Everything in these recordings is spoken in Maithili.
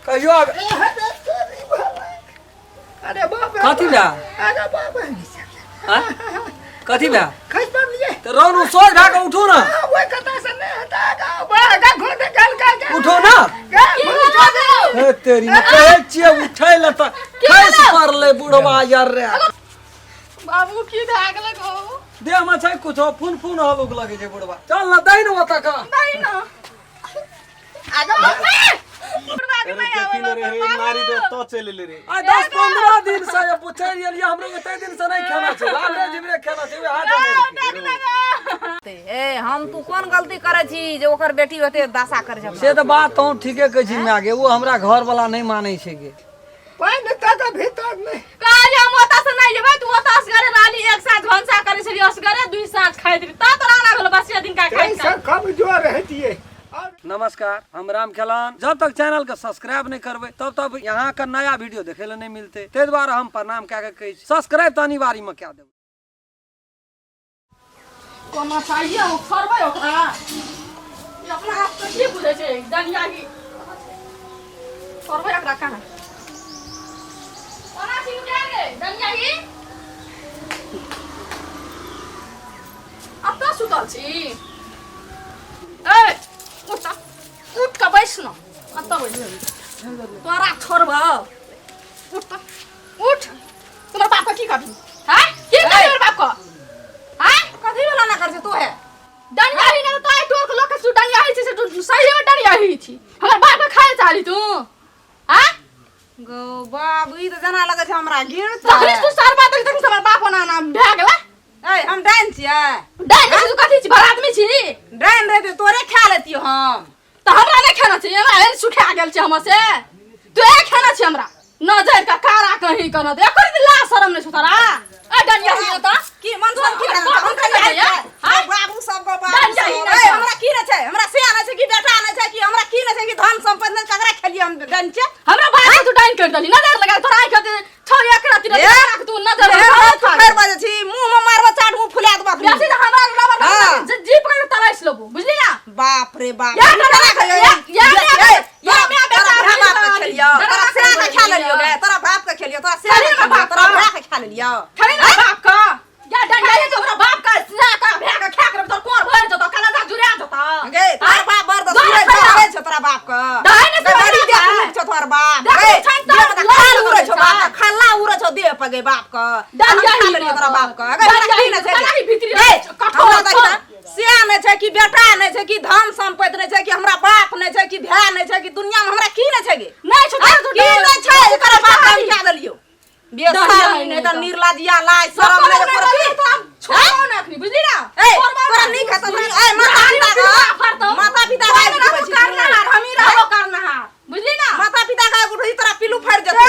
कहियो आब अरे बाप रे कथी भए अरे बाप रे आँय? कथी भए खस पड़लिए तऽ रौनू सोझ भए कऽ उठू ने ओहि कथा से नहीं हटा गा बा गा घोट गल का गा उठो ना गा घोट हे तेरी में कहै छियै उठै लए तऽ खसि पड़लै बुढ़वा यार रे बाबू की भए गेलै गो देह में छै कुछो फून फून हलुक लगै छै बुढ़वा चल ना दही ने ओतऽ का नहीं ना आगा बुढ़वा के अरे नहीं देखी आवे ने रे हे मारी दे तो चलि एलै रे आइ 10-15 दिन से ये पूछै एलियै हमरो एते दिन से नहि खेना छै रात्रे जिमरे खेना छै उएह हाथ ए हम तू कोन गलती करै छी जे ओकर बेटी ओते दशा करै छै से तऽ बात तों ठीके कहै छी माय गे ओ हमरा घर वाला नहि मानै छै गे पानि तक भीतर नहीं काज हम ओतऽ से नहीं जेबै तू ओतऽ असगरे रहली एक साँझ भनसा करै छली असगरे दुई साँझ खाइत रही ता तोरा ना भेल बसिया दिन का खाइत ऐसा कमजोर रहतिए और नमस्कार, हम राम खेलान। जब तक चैनल के सब्सक्राइब नहीं करबै तब तक यहाँ के नया वीडियो देखे ला नहीं मिलते, ताहि दुआरे हम प्रणाम कए के कहै छी सब्सक्राइब तऽ अनिवार्य में कए देबै। कोना चाहिए ओ छोड़बै ओकरा ई अपना आप के की बुझै छै डनिया की छोड़बै ओकरा कहाँ कोना छी उठा गे डनिया की अब तऽ सुतल छी ए उठ तऽ, उठ कऽ बैस न एतऽ बैस तोरा छोड़बौ उठ तऽ उठ तोहर बाप के की करबी हैं की करबी तोहर बाप के हैं कथी वाला ना कर छै तू है डनिया ही ना तो आई टोर के लोग के तू डनिया ही छी से तू सही में डनिया ही छी हमर बाप के खाए चाहली तू हैं गो बाबू ई तऽ जेना लगै छै हमरा गिर तखनी तू सार बात तखनी हमर बाप ओना ना भए गेलै ए हम डाइन छियै डाइन छी तू कथी छी भर आदमी छी डाइन रहते तोरे खा लेतियो हम तऽ हमरा नहि खाना छै हमरा एहन सुखा गेल छै हमर से तू ए खाना छै हमरा नजर का कारा कहीं कना दे एकर ला शरम नहि छौ तोरा ए डनिया ही त की मन सन की रहल हम खाली खाली हां हां बाबू सब गो बाबू डाइन जाही सब। नहि ए, हमरा की नहि छै हमरा से नहि छै कि बेटा नहि छै कि हमरा की नहि छै कि धन संपत्ति नहि ककरा खेलियै हम डाइन छै हमरा बाप के तू डाइन कर देली नजर लगा तोरा आंखि के छौ एक राति ए, रात तू नजर ए, लगा तू फेर बजै छी मुंह में मारबो चाट मुंह फुला देबो अखनी। बेसी तऽ हमरा रबर हाँ। जीप कर तलाश लेबो बुझली ना बाप रे बाप या ई केना करा- खैलियौ? या- या- ए, या- या- या- तोरा बेटा भाय बाप के बेटा खेलियौ तोरा बेटा से के खा लेलियौ गे तोरा बाप के खेलियौ तोरा से खाली के ना खेलियौ बाप तोरा का। भाय के खा लेलियौ खाली ना बाप का या डंडा ये हमरा बाप का सिया का भे का खा कर तोर कोर भर जतो कलाजा जुड़ा जतो गे तोरा बाप बड़ दोहरा दसुरे खैला। छौ छौ तोरा बाप के दाहि ने गे, बड़ी सुनै देह ना। मुख छौ तोहर बाप देख, गे छन देह तऽ में तऽ खाल लाल उड़ै छौ छै। बाप के खाला उड़ै छौ देह पर गे बाप के डंडा हम खा ही लेलियौ ना तोरा तो। बाप के गे हमरा डंडा की ही नै ना, छै केना ही भीतरी गे, कठोर हमरा छौ। देखी तऽ से नहि छै कि बेटा नहि छै कि धन संपत्ति नहि छै कि हमरा बाप नहि छै कि भाय नहि छै कि दुनिया में हमरा की नहि छै गे नहि छौ आँय, तोरा की नहि छै एकरा बाप हम क्या देलियौ बेशरम दहिया नहि तऽ निर्लज्जिया लाज शरम नहि नहि तोरा की तो हम छोड़ो ना अखनी बुझली ना ए तोरा नीक हेतौ तोरा ए माता पिता के माता पिता के आगू उठबै छी करनहार हमही रहबो करनहार बुझली ना माता पिता के आगू उठबै छी तोरा पिल्लू फाड़ि जेतौ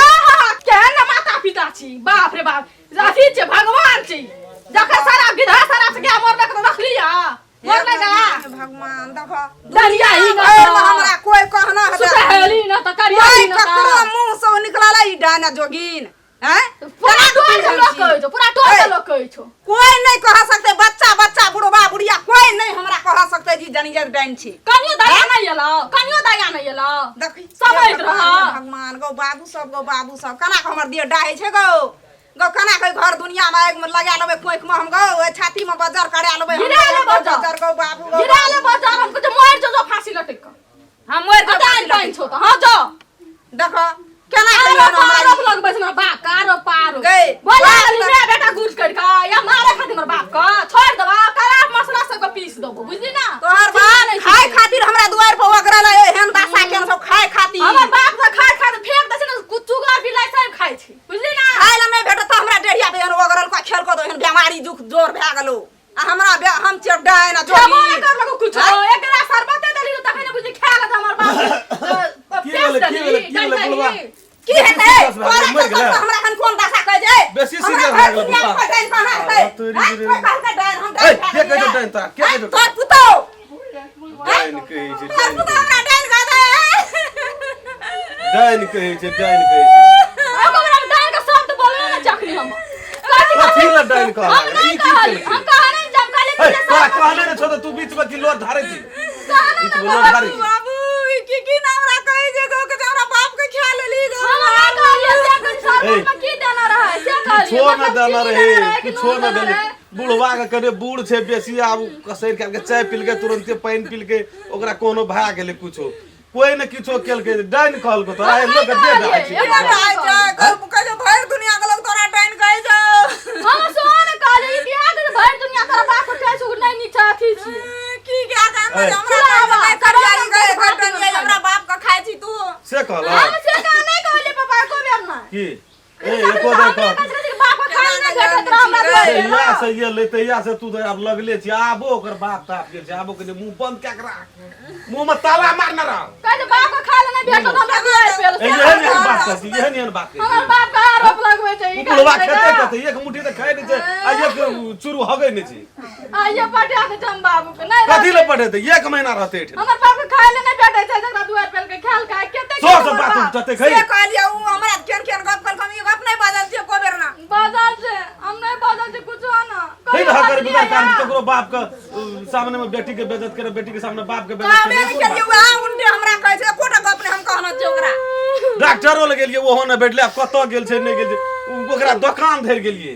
केहन ने माता पिता छी बाप रे बाप अथी छै भगवान छी जखन सारा गिधा सारा से गाय मरलक तऽ रखली आ मरलै गा भगवान देखो डरिया ही ना भरि में हमरा कोई कहना हेतै सुतहली ना तऽ करिया कोई ही ना ककरो मुंह से निकलल ई डाना जोगिन हैं पूरा केना टोल के बुझल लोक छी? कहै छौ पूरा टोल के ए, लोक कहै छौ कोई नहीं कह सकते बच्चा बच्चा बुढ़वा बुढ़िया कोई नहीं हमरा कह सकते जी जनियर डाइन छी कनियो दया नहि एलौ कनियो दया नहि एलौ देखी समझ रह। भगवान गो बाबू सब गो बाबू सब केना के हमर देह डाहे छै गो गो केना के घर दुनिया में आगि में लगा लेबै कोख में हम गो ओहि छाती में बजर करा लेबै हम गिरा ले गो, बजर। बजर गो बाबू गो गिरा ले बजार हमको जो मर जो जो फांसी लटक के हम मरि जाब अदान फांसी पाइन लटकि छौ तऽ हाँ जो देखो केना आरो कहियो हमरा पारो लगबै छै हमरा बाप का आरो पारो गै, बोला बाप गली तऽ- में बेटा गुज कर का या मारे खातिर हमर बाप का छोड़ देबा करा मसला सब के पीस देबो बुझली ना तोहर चिंता बाप नहि खाय छै। खातिर हमरा दुआर पर ओगरल है एहन दशा केने सब खाय खातिर हमर बाप तऽ खाय खाय फेंक दै छै ने कुत्तू गार बिलाइ सब खाय छै बुझली ना खाय ला नहीं भेटत तऽ हमरा डेढ़िया पे एहन ओगरल का खेल कऽ दो एहन बेमारी दुख जोर भए गेलो आ हमरा हम चेपडा एना खेबो जोगी नहि करलको कुछो एक गिलास शरबते देली तऽ तखने बुझली खा लेत हमर बाप की पेश भेलै, की देली भेलै, की भेलै, डंडा बुढ़बा? ही। की बेसी हेतै serious भए तोरा गेलै, मरि कसम गेलै। से हमरा एखन कोन दशा कहै छै बेसी हमरा serious भरि भए गेलै दुनिया बुढ़बा। कोइ डाइन कहाँ हेतै हँ, तोरी आँय, रे। कोइ कहलकै डाइन हम ए, डाइन खा के कहै छौ लेलियै। डाइन तोरा? के कहै आँय, छौ तोहर पुतहु डाइन कहै छै तोहर डाइन पुतहु हमरा डाइन कहै छै डाइन कहै छै डाइन कहै छै एगो बेरा डाइन के शब्द बोललो ना जखनी हम कथी कथी लए डाइन कहऽ हम लागल? नहीं ई की कहली केलकै? हम कहने जब कहली ए, तोरा कहने ने छौ तऽ तू बीच में की लोर धारे छी बीच में लोर धारे छी बाबू ई की की नाम हमरा कहै छै गो के हमरा बाप के खा लेली गो हम ना कहलियै से कनि शरबत में की देना रहै से कहलियै किछो न मतलब देना चीनी रहे देना रहै कि किछो नून न देना देले रहै? बुढ़वा के कने बूढ़ छै बेसी आब कसैर के चाय पिलकै तुरंते पानि पिलकै ओकरा कोनो भए गेलै कुछो कोई ने किछो केलकै डाइन कहलको तोरा हम एलो के नहि दे दे कहलियै, छै एगो कहै छै गो कहै छै भरि दुनिया के लोग तोरा डाइन कहै छौ हम सेहो नहि कहलियै ई बियाह के भरि दुनिया तोरा बाप के कहै छौ नहि नीक छै अथी छी की क्या काम ए। हमरा कहै छै, नहि करिया ई गए घटन हमरा बाप के खाइ छी तू से कहलक हम से कह नहि कहलियै पापा एको बेर नहि की ए एको बेर कह कहै छै कि बाप के खाइ नहि भेटत रह हमरा दुआरे तहिया से ये ले तहिया से तू तऽ आब लगले छी आबो ओकर बाप ताप गेल छै आबो कनि मुंह बंद कए के राख मुंह में ताला मारने रह कहै छै बाप के खाइ लए नहि भेटत हमरा दुआरे पेल ए, एहन एहन बात कहै छी एहन एहन बात कहै हमर छी बाप के आरोप लगबै छै ई बुढ़वा खेतै कतै एक मुट्ठी तऽ खाइ नहि छै आ एक चूरू हगै नहि छै आइए पठा दे हम बाबू के नहीं कथी ले पठेतै एक महीना रहतै एहिठाम हमर बाप के खाए ले नहीं भेटै छै जकरा दुआर पेल के खायल खाय केते सौ सौ बात जते से खै कहलियै उ हमरा केहन केहन गप कहलकै हम ई गप नहि बाजल छियै एको बेर ना बाजल छै हम नहीं बाजल छै कुछो ना नहीं रहा कर बिना काम ककरो बाप के सामने में बेटी के बेइज्जत करे बेटी के सामने बाप के बेइज्जत कहबे करे नहि केलियै वएह उल्टे हमरा कहै छै एकोटा गप नहि हम कहने छियै ओकरा डॉक्टरो लग गेलियै ओहो नहि भेटलै आब कतऽ गेल छै नहि गेल छै ओकरा दोकान धरि गेलियै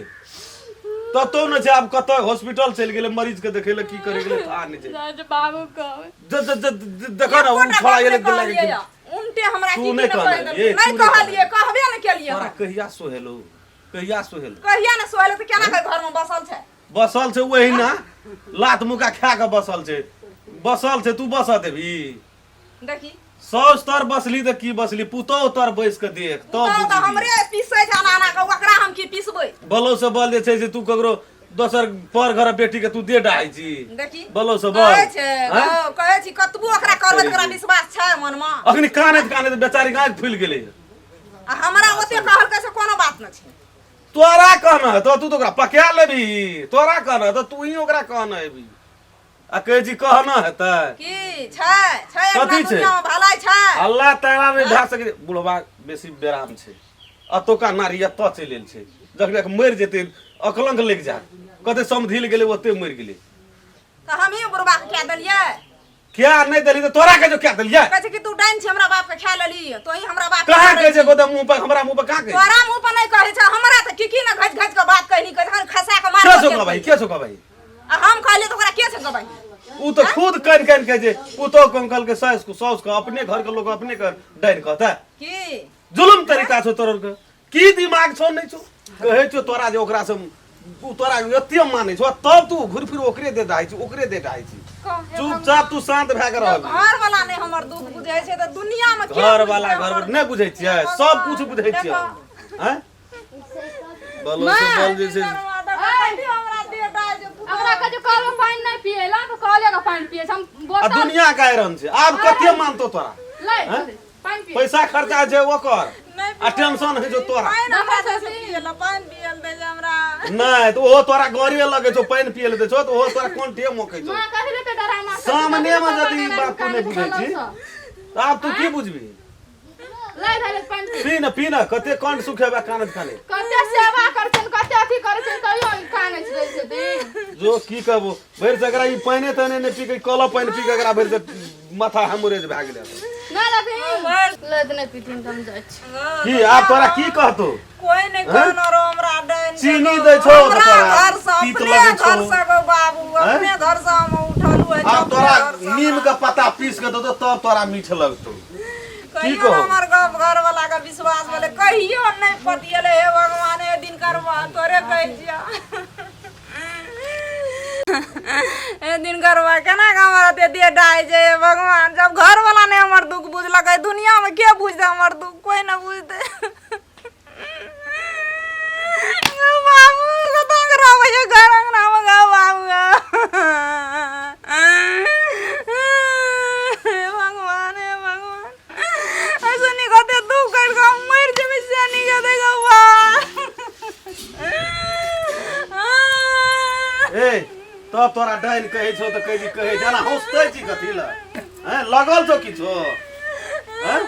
ततो नहि छै आब कतऽ हॉस्पिटल चलि गेलै मरीज के देखै लए की करै गेलै था नहि छै जाय छै बाबू के ज- ज- ज- ज- देखो ने ओ एकोटा छोड़ा गप गेलै नहि दिल्ला कहलियै के यऽ। उल्टे हमरा तू की की नहि नहि कहि कहलियै, देलकै। तू नहि नहि कहलियै कहबे नहि केलियै तोरा हम। कहिया सोहेलो कहिया सोहेलो कहिया ने सोहेलो तऽ केना के घर में बसल छै बसल छै वही ना लात मुका खा के बसल छै बसल छै तू बसऽ देबही देखी साउस तर बसली तऽ की बसली पुतोह तर बैस के देख तब तो तऽ बुझबही। हमरे पीसै छै आना आना के ओकरा हम की पीसबै बलो से बल जे छै से तू ककरो दोसर पर घर बेटी के तू दे डाइ छी देखी बलो से बल कहै छै आँय? गौ, कहै छी कतबो ओकरा करबै तऽ ओकरा विश्वास छै मनमे अखनी कानैत कानैत बेचारी के आँखि फुलि गेलै आ हमरा ओते कहलकै से कोनो बात नहि छै तोरा कहना हेतौ तू तऽ ओकरा पका लेबही तोरा कहना हेतौ तू ही ओकरा कहना हेबही आ कहै छी कहना हेतै की छै छै अपना कथी छै? दुनियामे भलाई छै अल्लाह ताला नहि भए सकै बुढ़वा बेसी बेराम छै अतौका नारी एतऽ चलि आयल छै जखन एक मरि जेतै अकलंक लागि जायत कते समधिल गेलै ओते मरि गेलै तऽ हमही बुढ़वा के खा देलियै क्या नहि देली तऽ तोरा के जो क्या देलियै कहै छै कि तू डाइन छी हमरा बाप के खा लेली तोही हमरा बाप के कहाँ मारै कहै छै छी। गोदे मुँह पर हमरा मुँह पर कहाँ कहै छै तोरा मुँह पर नहि कहै छै हमरा तऽ की की ने घच घच के बात कहनी कहै छै खसा के मार के छौ गवाही के छौ गवाही आ हम कहलियै तऽ ओकरा के छै गवाही उ तऽ खुद कनि कनि कहै छै पुतोह कंकल के सास के साउस के अपने घर के लोग अपने के डाइन कहता की जुलुम तरीका छौ तोहर के की दिमाग छौ नहि छौ कहै छौ तोरा जे ओकरा से उ तोरा एते मानै छौ तब तू घुरि फिर ओकरे दे दाइ छी ओकरे दे दाइ छी चुपचाप तू शांत भए के रह घर वाला नहि हमर दुख बुझै छै तऽ दुनिया मे के घर वाला बुझतै घर हमर नहि बुझै छियै सब कुछ बुझै छियै आँय बलो से बल जे छै हमरा कहै छै कलमे पानि नहि पिएला तऽ कले के पानि पिए छै हम आ बोतल दुनिया के आयरन छै आब कते मानतो तोरा ले हैं? पानि पी पैसा खर्चा छै ओकर आ टेंशन होइ छौ तोरा नहि तऽ ओहो तोरा गरे लगै छौ पानि पिए लए दै छौ तऽ ओहो तोरा कंठे मोकै छौ माँ कथी लेते डरामा सामने मे यदि ई बात तू नहि बुझै छी तऽ आब तू की बुझबही ले धरे पानि पी पी न पी न कते कंठ सुखेबे कानत काने कते सेवा करछन कते अथी करछन कहियो कानै छै रहै छथिन जो की कहबो भरि से एकरा ई पानि तानि नहि पी के कल पानि पी के एकरा भरि से माथा हेमोरेज भए गेलै नहि रहथिन ले तऽ नहि पीथिन तऽ हम जाइ छी की आब तोरा की कहतो कोई नहीं कहनो रो हमरा डाइन चीनी दै छौ तऽ हमरा तोरा घर से तीत अपने लगै छौ। घर से गो बाबू हैं? अपने घर से हम उठलू है आब तोरा नीम के पत्ता पीस के देतो तब तोरा मीठ लगतो की कहियो कहू? हमर गप घर वाला के विश्वास भेलै कहियो नहीं पतियले हे भगवान हे दिन करवा तोरे कहै छिया हे दिन करवा केना के हमर एते देह डाहि छै हे भगवान जब घर वाला नहीं हमर दुख बुझलकै दुनिया में के बुझतै हमर दुख कोई नहीं बुझतै गौ बाबू कतऽ के रहबै छै घर अंगनामे गौ बाबू गौ। हे भगवान हे भगवान ऐसे नीक होतै दुख करि कऽ हम मरि जेबै से नीक हेतै गौ बा ए तब तोरा डाइन कहै छौ तऽ कहै छी कहै छै एना हँसतै छी कथी लए हैं लगल छौ किछो हैं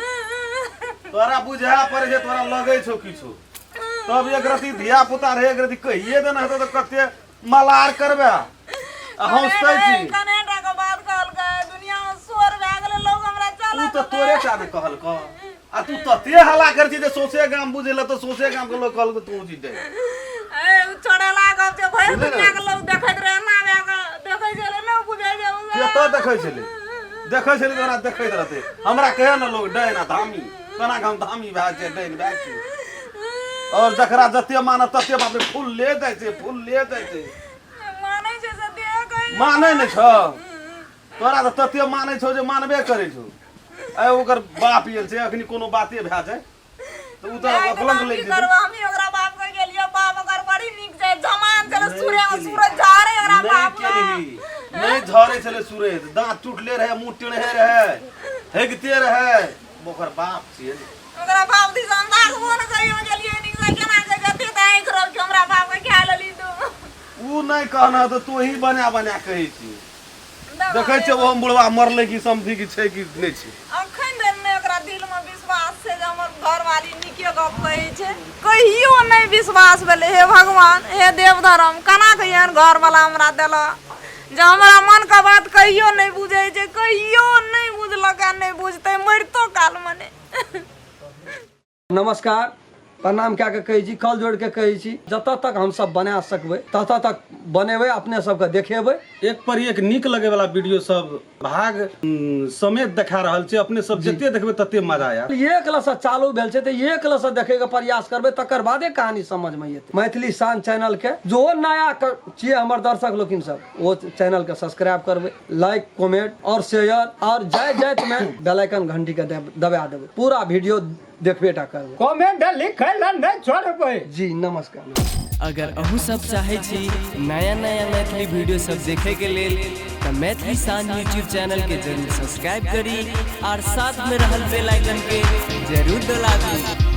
तोरा बुझा पड़ै छै तोरा लगै छौ किछो तब एक रति धिया पुता रहे एक रति कहिए देना हेतौ तऽ कते मलार करबे आ हँसतै छी। कनेटा के बात कहलकै, दुनिया में शोर भए गेलै, लोग हमरा चल उ तऽ तोरे टा ने कहलकौ, आ तू तते हल्ला करै छी जे सौंसे गाम बुझेला, तऽ सौंसे गाम के लोग कहलकै तू छी डैन। ए उ छोड़ेला गप छै, भरि बुझलियै ने? दुनिया के लोग देखैत रहे, एना भए के देखै छलै, ने बुझै छै उ। कतऽ देखै छलै? देखै छलै तऽ ओना देखैत रहतै। हमरा कहे ने लोग डैन आ धामी, केना के हम धामी भए जाइ, डैन भए छी। और जकरा जते मानत तते बाप रे फूल ले जाइ छै, फूल ले जाइ छै। मानै छै से देह कहै छै। मानै नहि छौ तोरा तऽ, तते मानै छौ जे मानबे करै छौ। आइ ओकर बाप आयल छै, अखनी कोनो बाते भए जाय तऽ ओ तऽ जाय तऽ कलंक हम लागि की जेतै। करबै? हमही ओकरा बाप के गेलियै, बाप ओकर बड़ी नीक छै, जमान छलै, नहि सूर्य केली। सूरज झरे ओकरा नहि बाप के। केलही, नहि झरे छलै सूरज, दाँत टूटले रहै, मुँह टेढ़े रहै, हेगते रहै। ओकर बाप छियै ने। ओकरा बाप दिस हम ताकबो ने कहियो गेलियै नीक से, केना के जते तऽ आँखि रख के हमरा बाप के खा लेली तू। उ नहि कहना तऽ तू ही बना बना कहै छी। देखै छियै ओहो बुढ़वा मरलै कि समझी कि छै कि नहि छै। अखन धरि नहि ओकरा दिलमे विश्वास छै जे हमर घरवाली नीके गप कहै छै, कहियो नहि विश्वास भेलै। हे भगवान, हे देव धर्म, केना के एहन घरवाला हमरा देलक जे हमरा मनके बात कहियो नहि बुझै छै, कहियो नहि बुझलक आ नहि बुझतै मरितो कालमे नहि। नमस्कार, प्रणाम कए कऽ कहै छी, कल जोड़ि कऽ कहै छी, जतऽ तक हमसब बना सकबै ततऽ तक बनेबै, अपने सबके देखेबै। एक पर एक नीक लगे वाला वीडियो सब भाग समेत देखा रहल छै। अपने सब जते देखबै तते मजा आयत। एक लसँ चालू भेल छै तऽ एक लसँ देखैके प्रयास करबै, तकर बादे कहानी समझमे एतै। मैथिली शान चैनलके जो नया छियै हमर दर्शक लोकिन सब, ओ चैनलके सब्सक्राइब करबै, लाइक, कमेंट और शेयर, और जाय जाइत में बेल आइकन घंटी के दबा देबै, पूरा वीडियो देखबे टा करबै। कमेंट लिखै लए नहि छोड़बै। जी नमस्कार। अगर अहूँ सब चाहै छी नया नया मैथिली वीडियो सब देखे के लेल तऽ मैथिली शान यूट्यूब चैनल के जरूर सब्सक्राइब करी और साथ में रहल बेल आइकन के जरूर दबाबी।